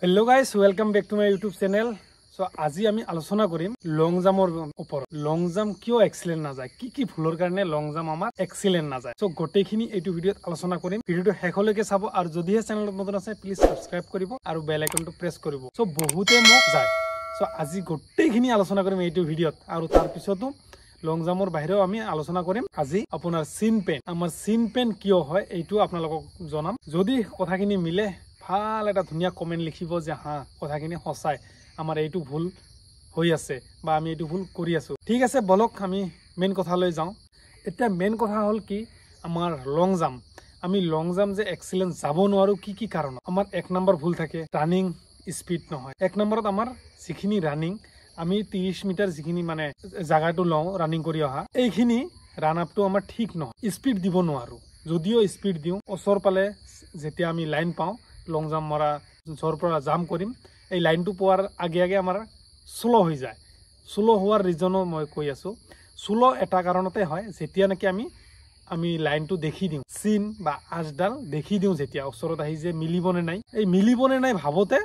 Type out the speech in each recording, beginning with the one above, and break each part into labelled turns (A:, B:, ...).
A: Hello guys, welcome back to my YouTube channel. So আজি আমি আলোচনা কৰিম লং জাম্পৰ ওপৰত। লং জাম্প কিয় এক্সিলেণ্ট নাযায়, কি কি ভুলৰ কাৰণে লং জাম্প আমাৰ এক্সিলেণ্ট নাযায়, চ' গোটেইখিনি এইটো ভিডিঅ'ত আলোচনা কৰিম। ভিডিঅ'টো শেষলৈকে চাব আৰু যদিহে চেনেলত নতুন আছে, প্লিজ ছাবস্ক্ৰাইব কৰিব আৰু বেল আইকনটো প্ৰেছ কৰিব। চ' বহুতে মোক যায়, চ' আজি গোটেইখিনি আলোচনা কৰিম এইটো ভিডিঅ'ত। আৰু তাৰপিছতো লং জাম্পৰ বাহিৰেও আমি আলোচনা কৰিম আজি আপোনাৰ চিন পেন, আমাৰ চিন পেন কিয় হয় এইটো আপোনালোকক জনাম। যদি কথাখিনি মিলে, ভাল এটা ধুনীয়া কমেণ্ট লিখিব যে হা, কথাখিনি সঁচাই আমাৰ এইটো ভুল হৈ আছে বা আমি এইটো ভুল কৰি আছোঁ। ঠিক আছে, বলক আমি মেইন কথালৈ যাওঁ। এতিয়া মেইন কথা হ'ল কি, আমাৰ লং জাম্প, আমি লং জাম্প যে এক্সিলেণ্ট যাব নোৱাৰোঁ কি কি কাৰণত? আমাৰ এক নম্বৰ ভুল থাকে ৰানিং স্পীড নহয়। এক নম্বৰত আমাৰ যিখিনি ৰানিং, আমি 30 মিটাৰ যিখিনি মানে জাগাটো লওঁ ৰানিং কৰি অহা, এইখিনি ৰান আপটো আমাৰ ঠিক নহয়, স্পীড দিব নোৱাৰোঁ। যদিও স্পীড দিওঁ, ওচৰ পালে যেতিয়া আমি লাইন পাওঁ, লং জাম্প মৰা য'ৰ পৰা জাম্প কৰিম, এই লাইনটো পোৱাৰ আগে আগে আমাৰ শ্ল' হৈ যায়। শ্ল' হোৱাৰ ৰিজনো মই কৈ আছোঁ। শ্ল' এটা কাৰণতে হয়, যেতিয়া নেকি আমি লাইনটো দেখি দিওঁ, চিন বা আঁচডাল দেখি দিওঁ, যেতিয়া ওচৰত আহি যে মিলিবনে নাই, এই মিলিবনে নাই ভাবোঁতে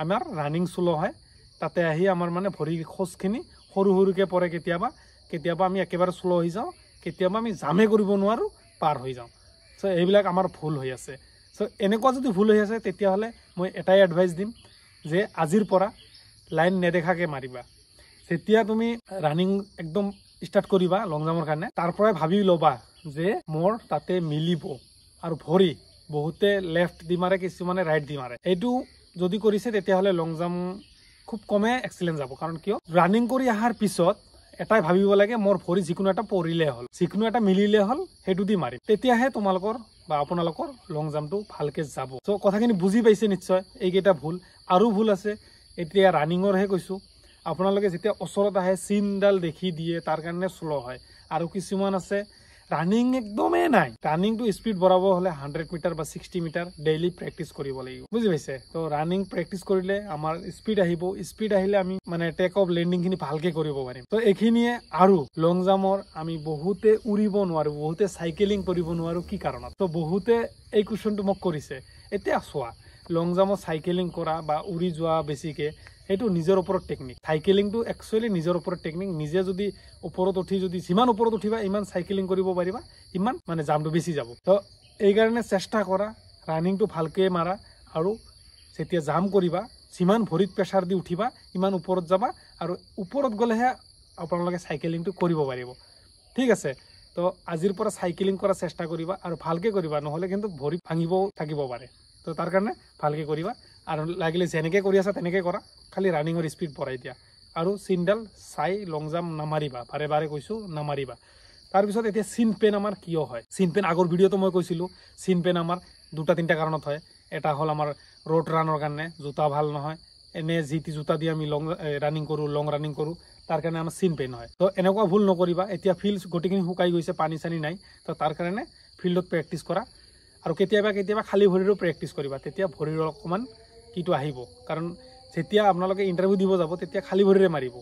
A: আমাৰ ৰানিং শ্ল' হয়। তাতে আহি আমাৰ মানে ভৰি খোজখিনি সৰু সৰুকৈ পৰে। কেতিয়াবা কেতিয়াবা আমি একেবাৰে শ্ল' হৈ যাওঁ, কেতিয়াবা আমি জামে কৰিব নোৱাৰোঁ, পাৰ হৈ যাওঁ। চ' এইবিলাক আমাৰ ভুল হৈ আছে। চ' এনেকুৱা যদি ভুল হৈ আছে, তেতিয়াহ'লে মই এটাই এডভাইচ দিম যে আজিৰ পৰা লাইন নেদেখাকৈ মাৰিবা। যেতিয়া তুমি ৰানিং একদম ষ্টাৰ্ট কৰিবা লং জাম্পৰ কাৰণে, তাৰ পৰাই ভাবি ল'বা যে মোৰ তাতে মিলিব। আৰু ভৰি বহুতে লেফ্ট দি মাৰে, কিছুমানে ৰাইট দি মাৰে। এইটো যদি কৰিছে, তেতিয়াহ'লে লং জাম্প খুব কমে এক্সিলেণ্ট যাব। কাৰণ কিয়, ৰানিং কৰি অহাৰ পিছত এটাই ভাবিব লাগে, মোৰ ভৰি যিকোনো এটা পৰিলে হ'ল, যিকোনো এটা মিলিলে হ'ল, সেইটো দি মাৰিম। তেতিয়াহে তোমালোকৰ বা আপোনালোকৰ লং জাম্পটো ভালকে যাব। চ' কথাখিনি বুজি পাইছে নিশ্চয়। এইকেইটা ভুল আৰু ভুল আছে, এতিয়া ৰানিঙৰহে কৈছোঁ। আপোনালোকে যেতিয়া ওচৰত আহে, চিনডাল দেখি দিয়ে, তাৰ কাৰণে শ্ল' হয়। আৰু কিছুমান আছে ৰানিং একদমেই নাই। ৰানিংটো স্পীড বঢ়াব হ'লে 100 মিটাৰ বা 60 মিটাৰ ডেইলি প্ৰেক্টিচ কৰিব লাগিব, বুজি পাইছে? তো ৰানিং প্ৰেক্টিচ কৰিলে আমাৰ স্পীড আহিব। স্পীড আহিলে আমি মানে টেক অফ, লেণ্ডিংখিনি ভালকে কৰিব পাৰিম। তো এইখিনিয়ে। আৰু লং জাম্পৰ আমি বহুতে উৰিব নোৱাৰোঁ, বহুতে চাইকেলিং কৰিব নোৱাৰোঁ, কি কাৰণত? তো বহুতে এই কুৱেশ্যনটো মোক কৰিছে। এতিয়া চোৱা, লং জাম্পত চাইকেলিং কৰা বা উৰি যোৱা বেছিকে, সেইটো নিজৰ ওপৰত টেকনিক। চাইকেলিংটো একচুৱেলি নিজৰ ওপৰত টেকনিক। নিজে যদি ওপৰত উঠি, যদি যিমান ওপৰত উঠিবা, ইমান চাইকেলিং কৰিব পাৰিবা, ইমান মানে জাম্পটো বেছি যাব। তো এইকাৰণে চেষ্টা কৰা, ৰানিংটো ভালকৈ মাৰা আৰু যেতিয়া জাম্প কৰিবা, যিমান ভৰিত প্ৰেছাৰ দি উঠিবা, ইমান ওপৰত যাবা আৰু ওপৰত গ'লেহে আপোনালোকে চাইকেলিংটো কৰিব পাৰিব। ঠিক আছে? তো আজিৰ পৰা চাইকেলিং কৰাৰ চেষ্টা কৰিবা আৰু ভালকৈ কৰিবা, নহ'লে কিন্তু ভৰি ভাঙিবও থাকিব পাৰে। তো তাৰ কাৰণে ভালকৈ কৰিবা আৰু লাগিলে যেনেকৈ কৰি আছা তেনেকৈ কৰা, খালি ৰানিঙৰ স্পীড বঢ়াই দিয়া আৰু চিনডাল চাই লং জাম্প নামাৰিবা। বাৰে বাৰে কৈছোঁ, নামাৰিবা। তাৰপিছত এতিয়া চিন পেন আমাৰ কিয় হয়? চিন পেন আগৰ ভিডিঅ'টো মই কৈছিলোঁ। চিন পেন আমাৰ দুটা তিনিটা কাৰণত হয়। এটা হ'ল আমাৰ ৰোড ৰানৰ কাৰণে জোতা ভাল নহয়, এনে যি টি জোতা দি আমি লং ৰানিং কৰোঁ, লং ৰানিং কৰোঁ, তাৰ কাৰণে আমাৰ চিন পেইন হয়। তো এনেকুৱা ভুল নকৰিবা। এতিয়া ফিল্ড গোটেইখিনি শুকাই গৈছে, পানী চানী নাই, তো তাৰ কাৰণে ফিল্ডত প্ৰেক্টিচ কৰা আৰু কেতিয়াবা কেতিয়াবা খালী ভৰিৰেও প্ৰেক্টিচ কৰিবা, তেতিয়া ভৰিৰ অকণমান কিটো আহিব। কাৰণ যেতিয়া আপোনালোকে ইণ্টাৰভিউ দিব যাব, তেতিয়া খালী ভৰিৰে মাৰিব।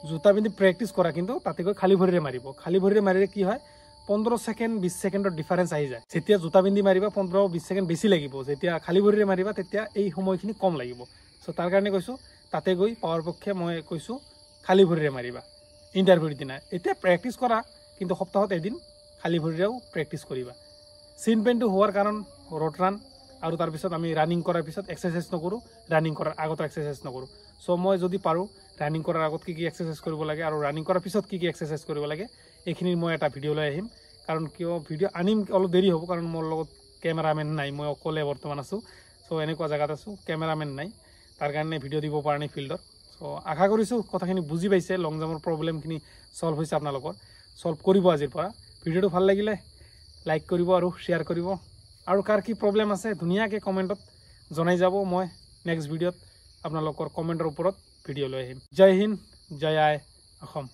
A: জোতা পিন্ধি প্ৰেক্টিচ কৰা, কিন্তু তাতে গৈ খালী ভৰিৰে মাৰিব। খালী ভৰিৰে মাৰিলে কি হয়, 15 ছেকেণ্ড, 20 ছেকেণ্ডৰ ডিফাৰেঞ্চ আহি যায়। যেতিয়া জোতা পিন্ধি মাৰিবা, 15-20 ছেকেণ্ড বেছি লাগিব। যেতিয়া খালী ভৰিৰে মাৰিবা, তেতিয়া এই সময়খিনি কম লাগিব। চ' তাৰ কাৰণে কৈছোঁ, তাতে গৈ পাৱাৰ পক্ষে মই কৈছোঁ, খালী ভৰিৰে মাৰিবা ইণ্টাৰভিউৰ দিনা। এতিয়া প্ৰেক্টিচ কৰা, কিন্তু সপ্তাহত এদিন খালী ভৰিৰেও প্ৰেক্টিচ কৰিবা। চিন পেইনটো হোৱাৰ কাৰণ ৰোড ৰান আৰু তাৰপিছত আমি ৰানিং কৰাৰ পিছত এক্সাৰচাইজ নকৰোঁ, ৰানিং কৰাৰ আগতো এক্সাৰচাইজ নকৰোঁ। চ' মই যদি পাৰোঁ, ৰানিং কৰাৰ আগত কি কি এক্সাৰচাইজ কৰিব লাগে আৰু ৰানিং কৰাৰ পিছত কি কি এক্সাৰচাইজ কৰিব লাগে, এইখিনি মই এটা ভিডিঅ' লৈ আহিম। কাৰণ কিয় ভিডিঅ' আনিম, অলপ দেৰি হ'ব, কাৰণ মোৰ লগত কেমেৰামেন নাই, মই অকলে বৰ্তমান আছোঁ। চ' এনেকুৱা জেগাত আছোঁ, কেমেৰামেন নাই, তাৰ কাৰণে ভিডিঅ' দিব পৰা নাই ফিল্ডত। চ' আশা কৰিছোঁ কথাখিনি বুজি পাইছে, লং জাম্পৰ প্ৰব্লেমখিনি ছল্ভ হৈছে আপোনালোকৰ, ছল্ভ কৰিব আজিৰ পৰা। ভিডিঅ'টো ভাল লাগিলে লাইক কৰিব আৰু শ্বেয়াৰ কৰিব আৰু কাৰ কি প্ৰব্লেম আছে ধুনীয়াকৈ কমেণ্টত জনাই যাব। মই নেক্সট ভিডিঅ'ত আপোনালোকৰ কমেণ্টৰ ওপৰত ভিডিঅ' লৈ আহিম। জয় হিন্দ, জয় আই অসম।